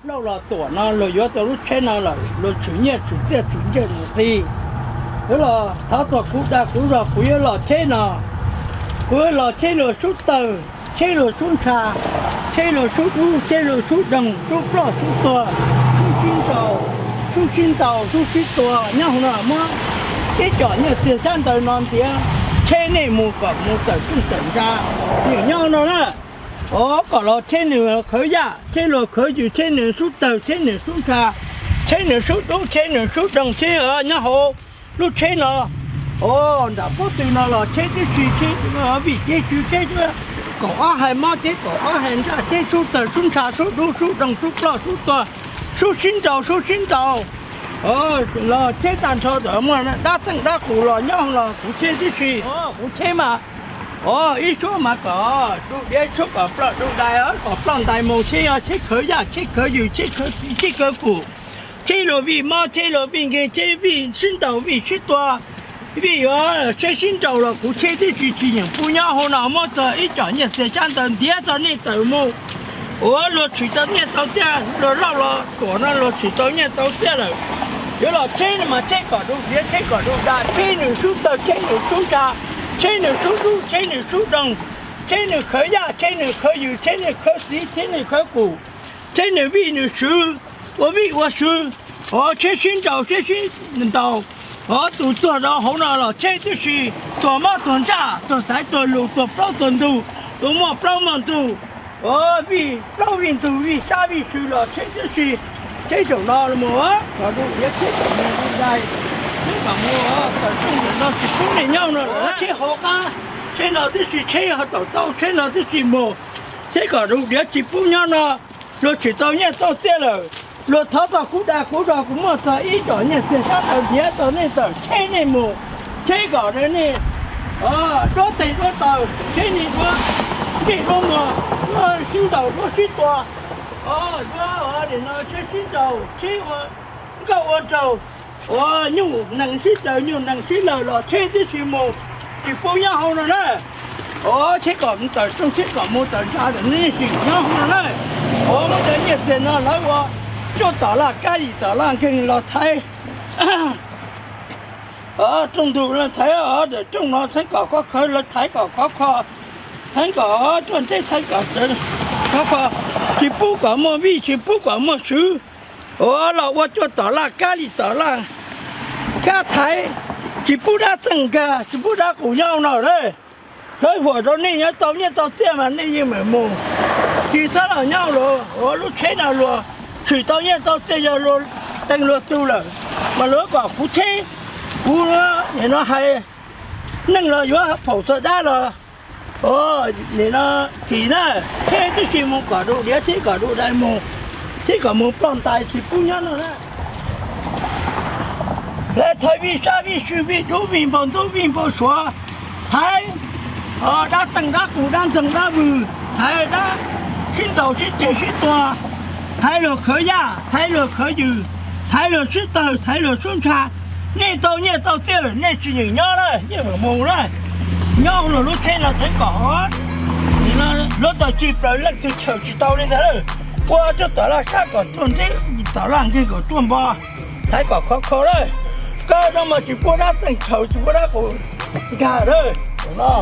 Lauj los Tuam no luag yuav tau lub tsheb no lawm, luag tshwm nyiaj tshwm txiaj tshwm nyiaj mus ti. Yuav los thov txog kuv dag kuv zog, kuv yuav los tsheb no, kuv yuav los tsheb luag sub tawg, tsheb luag sub ntsha, tsheb luag sub dub, tsheb luag sub doog, sub ploj sub tuag, sub sib ntaus, sub sib ntaus, sub sib tua nyob hauv no muab ib com nyiaj txiag xyab ntawv no ntiav tsheb nej mus kom mus tawm rooj tawm ntsa, nws nyob no na. Os, kom los tsheb nws khawv yaj, tsheb luag khawv yws, tsheb nws sub tawg, tsheb nws sub ntsha, tsheb nws sub dub, tsheb nws sub doog, tsheb nyob hauv lub tsheb no. Os, nram pob tw no los tsheb tib si, tsheb vij tsheb tsw, tsheb kaum ob hais mob, tsheb kaum ob hais ntsaj, tsheb sub tawg sub ntsha sub dub sub doog sub ploj sub tuag, sub sib ntaus sub sib ntaus. Los tsheb tag nrho tawm muaj dab teej dab qus los nyob los kuv tsheb tib si, kuv tsheb mas. Os, ib suab mas kom du diav, ib suab kom ploj du dais, kom ploj ntais mus, tsheb yog tsheb khawv yaj, tsheb khawv yws, tsheb khawv txiv, tsheb khawv kum, tsheb luag vij mob, tsheb luag vij nkeeg, tsheb vij sib ntaus vij sib tua, vij yuav tsheb sib ntaus los kuv tsheb tib si tsis nyeem pub nyob hauv no muab txog ib com nyiaj txiag xyab ntawv ntiav txog nej tawm mus. Uas luag tshwm tau nyiaj tau txiaj, luag Lauj los Tuam no luag tshwm tau nyiaj tau txiaj lawm. Yuav los tsheb no mas tsheb kom du diav, tsheb kom du dais, tsheb nws sub tawg, tsheb nws sub ntsha, tsheb nws sub dub, tsheb nws sub doog, tsheb nws khawv yaj, tsheb nws khawv yws, tsheb nws khawv txiv, tsheb nws khawv kum, tsheb nws vij nws swv, ua vij ua swv, os, tsheb sib ntaus tsheb sib ntaus, os, tus tuag rau hauv no los tsheb tib si, tuag mob tuag ntsaj, tuag xaiv tuag lus, tuag plaub tuag ntug, tuag muaj plaub muaj ntug, os, vij plaub vij ntug, vij sab vij sw los tsheb tib si. Tsheb zaum no los mus, kom du diav, tsheb kom mus du dais, tsheb kom mus tawm rooj no tsis pub nej nyob no lawm. Tsheb hauv qab, tsheb no tib si, tsheb ho tawm tau, tsheb no tib si mus, tsheb kom du diav tsis pub nyob no. Luag tshwm tau nyiaj tau txiaj lawm, luag thov txog kuv dag kuv zog, kuv muaj txog ib com nyiaj txiag xyab ntawv ntiav tau nej tawm tsheb nej mus, tsheb kom nej duab tes duab taw, tsheb nej duab ntsej duab muag, duab sib ntaus duab sib tua, duab nim no tsheb sib ntaus, tsheb ua nkauj ua nraug, uas nyuj nees sib raws nyuj nees sib lawm los tsheb tib si mus, tsis pub nyob hauv no na. Os, tsheb kom mus tawm rooj, tsheb kom mus tawm ntsa, nej sim nyob hauv no na. Os, muab cov nyiaj txiag no lawv ua cuaj tom laj kab yim tom laj nkeeg los thaiv rooj ntug, thaiv os, rooj no thaiv kom khov kho, lawv thaiv kom khov kho, thaiv kom ruaj ntseb, thaiv kom khov kho, tsis pub kom muaj vij, tsis pub kom muaj swv. Uas los ua cuaj tom laj kab li tom laj kab thaiv, tsis pub dab txeeg nkag, tsis pub dab qus nyob no na. Hlawv huam rau nej nyob, tau nyiaj tau txiaj mas nej yeej meem mus, tsis txhob los nyob lawm. Uas lub tsheb no luag tshwm tau nyiaj tau txiaj, yog luag teeg luag tug lawm, mas luag kom kuv tsheb, kuv nim no hais neeg los yuav phaum txog dab los, nim no thim na, tsheb tib si mus kom du diav, tsheb kom du dais mus, tsheb kom mus ploj ntais, tsis pub nyob no na. Lawv thaiv vij sab vij sw, vij dub vij npau ntub vij npau suav, thaiv dab txeeg dab qus, dab ntxeeg dab vwg, thaiv dab sib ntaus sib ceg sib tua, thaiv luag khawv yaj, thaiv luag khawv yws, thaiv luag sib tawg, thaiv luag sib ntsha. Nej tau nyiaj tau txiaj lawm nej tsis yeem nyob na, yeej meem mus na. Nyob luag lub tsheb no tseev kom, nim no luag tau cig plaws leej twg chaws tsis tau li ntag. Ua cuaj tom laj sab kom ruaj ntseb, tom laj nkeeg kom ruaj npo, thaiv kom khov kho lawm. Koj no mas tsis pub dab txeeg chaws, tsis pub dab qus nkag lawm no.